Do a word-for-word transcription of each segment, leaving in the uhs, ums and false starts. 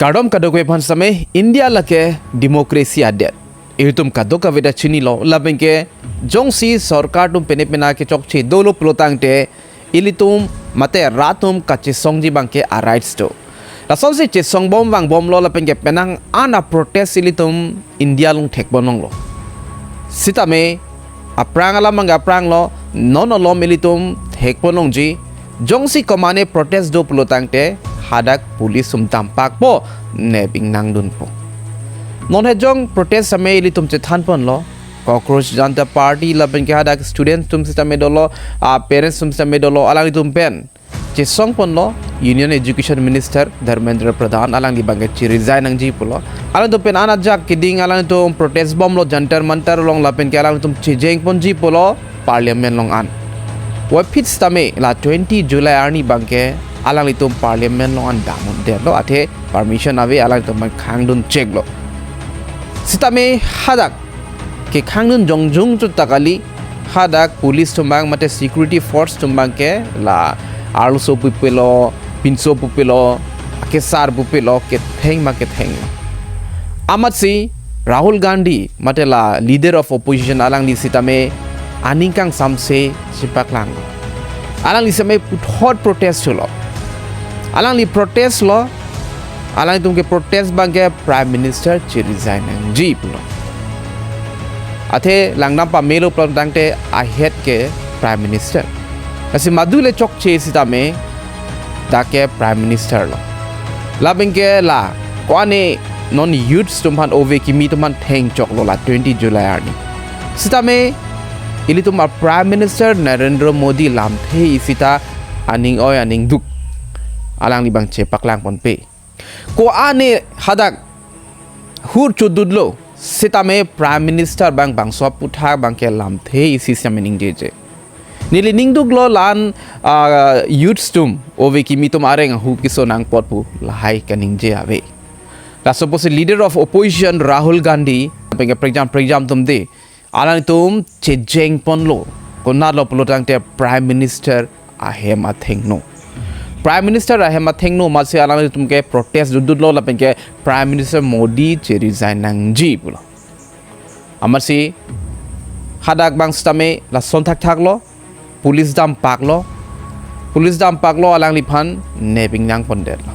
Kardom kadokave aphan sitame. India lake democracy adet. Ilitum kadokave ta chinilo, lapen ke jongsi sorkar atum pine pina kechokche dolo pulotangte, ilitum mate rat atum kachesongji abangke a rights do. Lasonsi chesong bom vang bomlo lapen ke penang an a protest ilitum India along thekpon longlo. Sitame aphrang alam abangke aphranglo, non malom ilitum thekpon longji. Jongsi komatne protest do pulotangte hadak police atum dampakpo, nep ingnangdunpo. Non hejong protest sitame ilitum chethanponlo, Cockroach Janta Party lapen ke hadak students atum sitame dolo, a parents atum sitame dolo, alanglitum pen chesongponlo Union Education Minister Dharmendra Pradhan, alangli abangke che-resign nangji pulo. Alangtum pen an ajak keding alangtum protest bomlo Jantar Mantar along lapen ke alangtum chejengponji pulo Parliament along an. Puvoiphit sitame la twenty July arni abangke alanglitum Parliament along an damdetlo, athe permission ave, alangtum abang khangdun cheklo. Sitame hadak kekhangdun jongjung chot ta kali, hadak police atum abang mate security force atum abangke la arloso pupilo, pinso pupilo, akesar pupilo, ketheng ma ketheng. Amatsi Rahul Gandhi mate la leader of opposition alangli sitame aning kangsamse chepaklanglo. Alangli sitame puthot protest thulo. Alangli protest lo, alangtum ke protest abangke Prime Minister che-resign nangji pulo. Athe langdam pamelo pulotangte ahead ke Prime Minister. Lasi madu le chokche sitame dak ke Prime Minister lo. Lapen ke la komatne non youths atum aphan, ove kimi atum aphan thengchoklo la twenty July arni. Sitame ilitum a Prime Minister Narendra Modi lamthe isi ta aning oi aning duk alangli abang chepaklangponpe. Komatne hadak hur chodutlo sitame Prime Minister abang bangso aphuthak abangke lamthe isi sitame ningjeje. Neli ningduklo la-an, ah, youths atum, ove kimi atum areng ahu keso nangpot pu lahai kaningje ave. Laso apotsi leader of opposition Rahul Gandhi, penke prekjam prekjam atum de, alangtum chejengponlo, konatlo pulotangte Prime Minister ahem athengno. Prime Minister ahem athengno amatsi alangtum ke protest dudutlo lapen ke Prime Minister Modi che-resign nangji pulo. Amatsi hadak abang sitame lason thakthaklo, police dampaklo, police dampaklo, alangliphan nep ingnangpondetlo.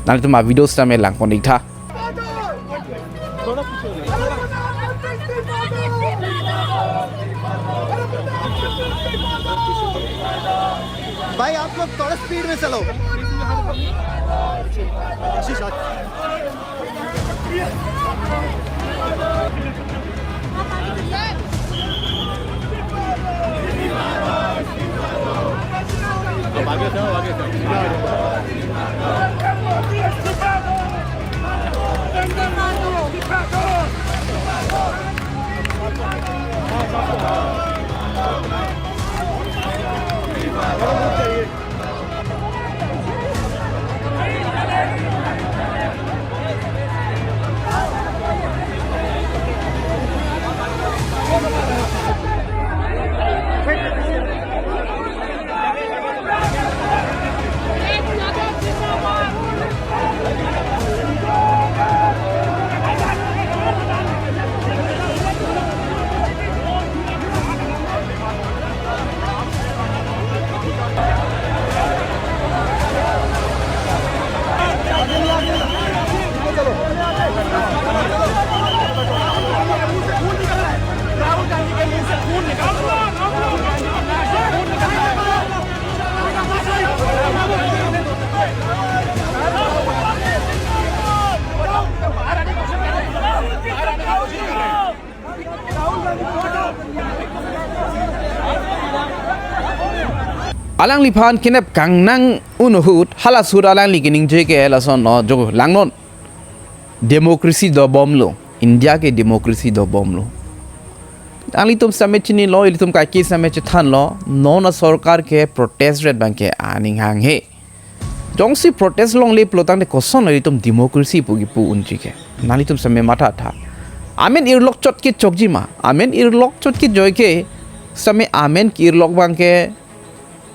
Nangtum a video sitame langpon iktha. भाई, आप लोग थोड़ा स्पीड में चलो। Alangliphan kenep kangnang un ahut, hala ahut alangli keningje ke lason lo, jo langnon. Democracy dobomlo, India ke democracy dobomlo. Alanglitum sitame chinilo, ilitum kaike sitame chethanlo, non a sorkar ke protest ret abangke aning hanghe. Jongsi protest longle pulotangte koson ilitum democracy pu kipu unji ke. Nanglitum sitame mathatha. Amen irlok chot ke chokji ma. Amen irlok chot ke joi ke. Sitame amen ke-irlok abangke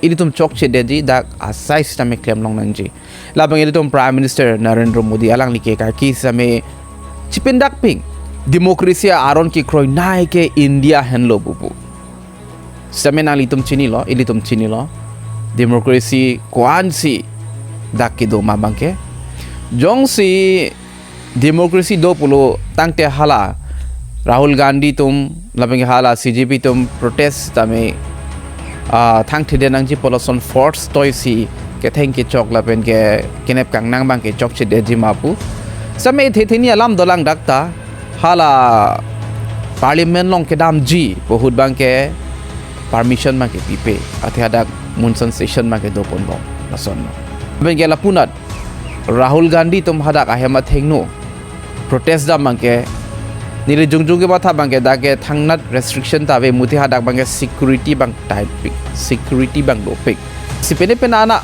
ilitum chokchedetji, dak asai sitame klem long nangji. Labang ilitum Prime Minister Narendra Modi alangli ke kaki sitame chipindak pik, democracy aron kekroi nai ke India henlo pupu. Sitame nanglitum chinilo, ilitum chinilo, democracy ko-ansi dak kedo ma abangke. Jongsi democracy do pulo tangte hala Rahul Gandhi atum lapen ke hala C J P atum protest sitame, ah, thangthede nangji pulo lason force toisi ketheng kechok lapen ke kenep kangnang abangke chokchedetji ma pu. Sitame the theni alam dolang dak ta, hala parliament along kedamji pu ahut abangke permission abangke pipe, athe hadak monsoon session abangke doponbom lason. Lapen ke lapunat Rahul Gandhi atum hadak ahem athengno protest dam abangke, neli jongjong kematha abangke dak ke thangnat restriction ta ave, muthe hadak abangke security abang tight pik, security abang dopik. Si pene pene ana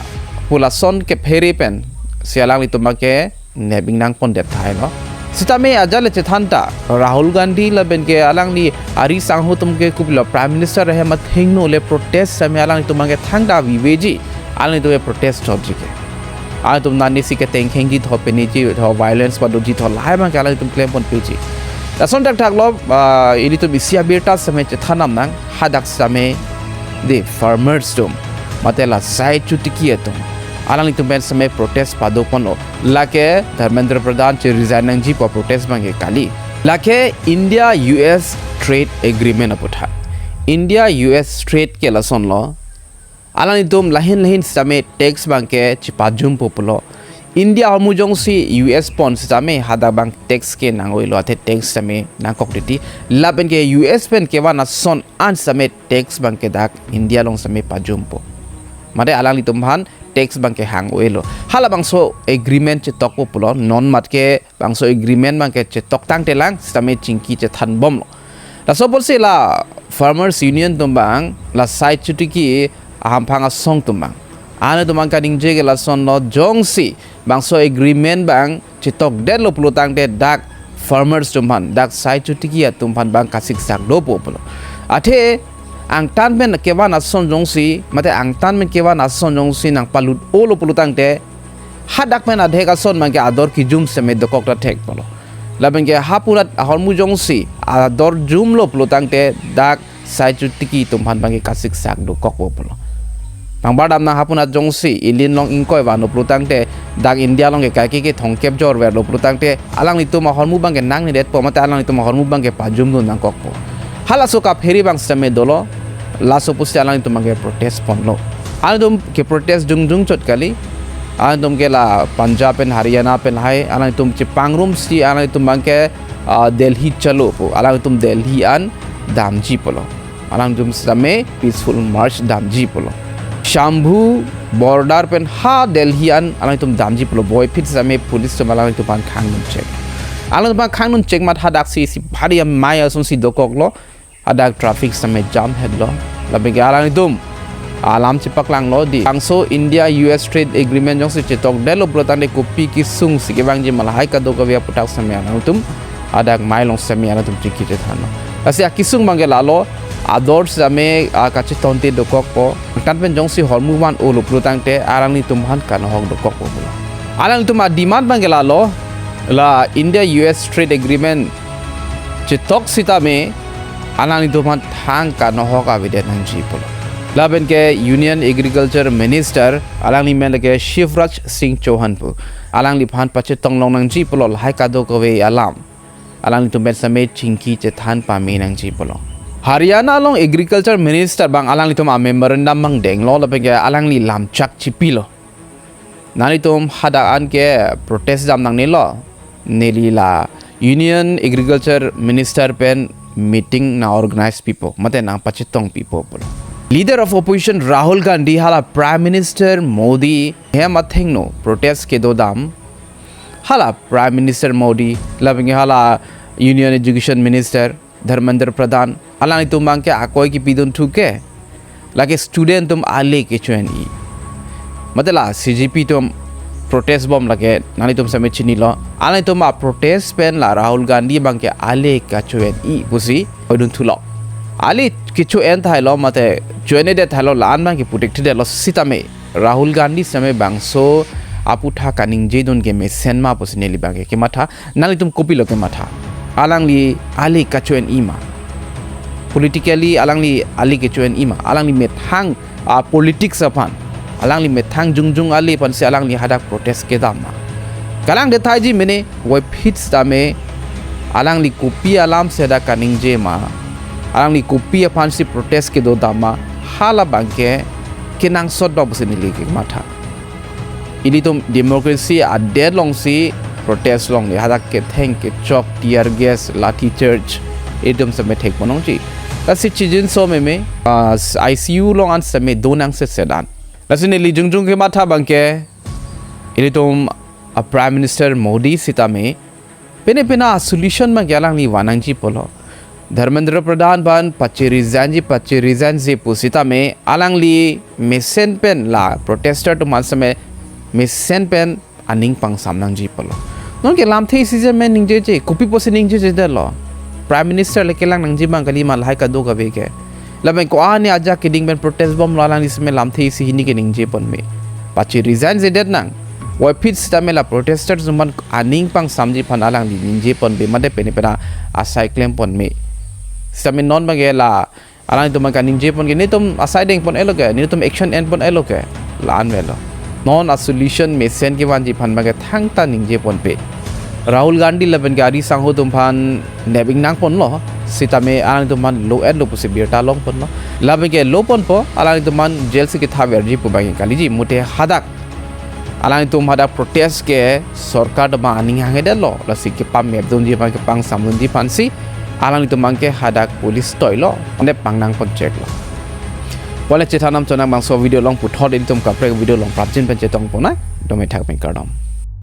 pu lason kephere pensi alanglitum abangke nep ingnang pondet thailo. Sitame ajat le chethan ta Rahul Gandhi lapen ke alangli ari sangho atum ke kopilo Prime Minister ahem athengno le protest sitame alanglitum abangke thangta viveji, alanglitum ke protest chotji ke. Alangtum nanisi ketengkhengji tho, peneji tho, violence padoji tho, lahai abangke alangtum klem ponpeji. Lason thakthak lo, ah, ilitum isi abirta sitame chethan nam nang, hadak sitame the farmers atum, mate la sai chotiki atum, alanglitum pen sitame protest padoponlo. Lake Dharmendra Pradhan che resign nangji pu protest abangke kali. Lake India U S trade agreement aputhak. India U S trade ke lasonlo, alanglitum lahin lahin sitame tax abangke chipajumpo pulo. India ahormu jongsi U S pon sitame hadak abang tax ke nang-oilo, athe tax sitame nangkok titi. Lapen ke U S pen kevan ason an sitame tax abangke dak India along sitame pajumpo. Mate alanglitum aphan tax abangke hang-oilo. Halabangso agreement chetokpo pulo, non mat ke bangso agreement abangke chetok tangtelang sitame chingki chethanbomlo. Laso apotsi la Farmers Union atum abang, la sai chotiki ahamphang asong atum abang, ane atum abang kaningje ke lasonlo, jongsi bangso agreement abang chetokdetlo pulo tangte dak farmers atum aphan, dak sai chotiki atum aphan abang kasiksak dopo pulo. Athe angtan pen kevan ason jongsi, mate angtan pen kevan ason jongsi nangpalut-olo pulo tangte, hadak pen adhek ason abangke ador kijum sitame dokok ta thek pulo. Lapen ke hapunat ahormu jongsi ador jumlo pulo tangte dak sai chotiki atum aphan abangke kasiksak dokokpo pulo. Pangbar dam nang, hapunat jongsi ilin along ingkoi vanlo pulo tangte, dak India along ke kaike ke thomkep jor verlo pulo tangte, alanglitum ahormu abangke nangnedetpo, mate alanglitum ahormu abangke pajumdun nangkokpo. Halaso kaphere abang sitame dolo, laso apotsi alanglitum abangke protest ponlo. Alangtum ke protest jongjong chot kali, alangtum ke la Punjab pen, Haryana pen lahai, alangtum chepangrumsi alangtum abangke, ah, Delhi chalo pu, alangtum Delhi an damji pulo. Alangtum sitame peaceful march damji pulo. Shambhu border pen ha Delhi an alangtum damji pulo. Boiphit sitame police atum alangtum aphan khangdun chek. Alangtum aphan khangdun chek amat hadaksi isi bhari amei asonsi dokoklo. Hadak traffic sitame jam hetlo. Lapen ke alangtum alam chepaklanglo di. Bangso India U S trade agreement jongsi chetokdetlo pulo tangte kopi kesung si kevangji ma lahai kadokave aputhak sitame alangtum hadak mei along sitame alangtum chingki chethanlo. Lasi akesung abangke lalo, ador sitame, ah, kachetonte dokokpo. Angtan pen jongsi ahormu van-olo pulo tangte alanglitum aphan kanohok dokokpo pulo. Alangtum ademand abangke lalo, la India U S trade agreement chetok sitame alanglitum aphan thang kanohok avedet nangji pulo. Lapen ke Union Agriculture Minister, alangli amen lake Shivraj Singh Chouhan pu, alangliphan pachetong long nangji pulo lahai kadokave alam. Alanglitum pen sitame chingki chethan pame nangji pulo. Haryana along Agriculture Minister abang alanglitum a-memorandum abang denglo lapen ke alangli lamchak chipilo. Nanglitum hadak an ke protest dam nangnelo. Neli la Union Agriculture Minister pen meeting nang-organize pipo, mate nangpachetong pipo pulo. Leader of Opposition Rahul Gandhi hala Prime Minister Modi ahem athengno protest kedo dam, hala Prime Minister Modi, lapen ke hala Union Education Minister Dharmendra Pradhan, alanglitum abangke akoi kipidun thu ke, lake student atum ale kecho-en-i. Mate la C J P atum protest bom lake nanglitum sitame chinilo. Alanglitum aprotest pen la Rahul Gandhi abangke ale kacho-en-i pusi oidun thulo. Ale kecho-en thailo mate cho-en-edet thailo, la-an abangke putik thidetlo sitame Rahul Gandhi sitame bangso aphuthak kaningjedun ke mesen ma pusi neli abangke kematha. Nanglitum kopilo kematha? Alangli ale kacho-en-i ma? Politically alangli ale kacho-en-i ma? Alangli methang, ah, politics aphan, alangli methang jongjong ale aphansi alangli hadak protest kedam ma? Kalang dethaiji mene, voiphit sitame alangli kopi alamsi hadak kaningje ma, alangli kopi aphansi protest kedodam ma, hala abangke kenangsot do pusi neli kematha. Ilitum democracy adet alongsi protest longle, hadak ketheng kechok, tear gas, lathi charge, ilitum sitame thekpon longji. Lasi chijinso meme, ah, I C U along an sitame donang se sedan. Lasi neli jongjong kematha abangke, ilitum a Prime Minister Modi sitame pene pene a-solution abangke alangli vannangji pulo. Dharmendra Pradhan aphan pache-resignji, pache-resignji pusitame alangli mesen pen la protester atum aphan sitame mesen pen aning pangsamnangji pulo. Nonke lamthe isi je men ningjeje, kopi pusi ningjejedetlo? Prime Minister le kelang nangji abang kali ma lahai kadokave ke. Lapen ko-an ajak keding pen protest bomlo, alangli sitame lamthe isi hini ke ningjeponme. Pache-resign jedet nang. Voiphit sitame la protester atum aphan aning pangsamji aphan alangli ningjeponme, mate pene pene asai klemponme. Sitame non abangke la alangtum abangke ningjeponke, netum asai dengpon-etlo ke, netum action enpon-etlo ke, la-an avelo. Non a-solution mesen kevanji aphan abangke thangta ningjeponpe. Rahul Gandhi lapen ke ari sangho atum aphan nep-ik nangponlo, sitame alangtum aphan lo-etlo pusi birta longponlo. Lapen ke loponpo, alangtum aphan jail si kethaverji pu abangke kaliji, mute hadak alangtum hadak protest ke sorkar atum aphan aning hangedetlo, lasi kepamepdunji aphan, kepangsamdunji aphansi alangtum abangke hadak police toilo, nep pangnangpon cheklo. Pole chethan nangchonang bangso video along puthot, ilitum kaprek video along prapjin pen chetongpon nang, dome thak pen kardom.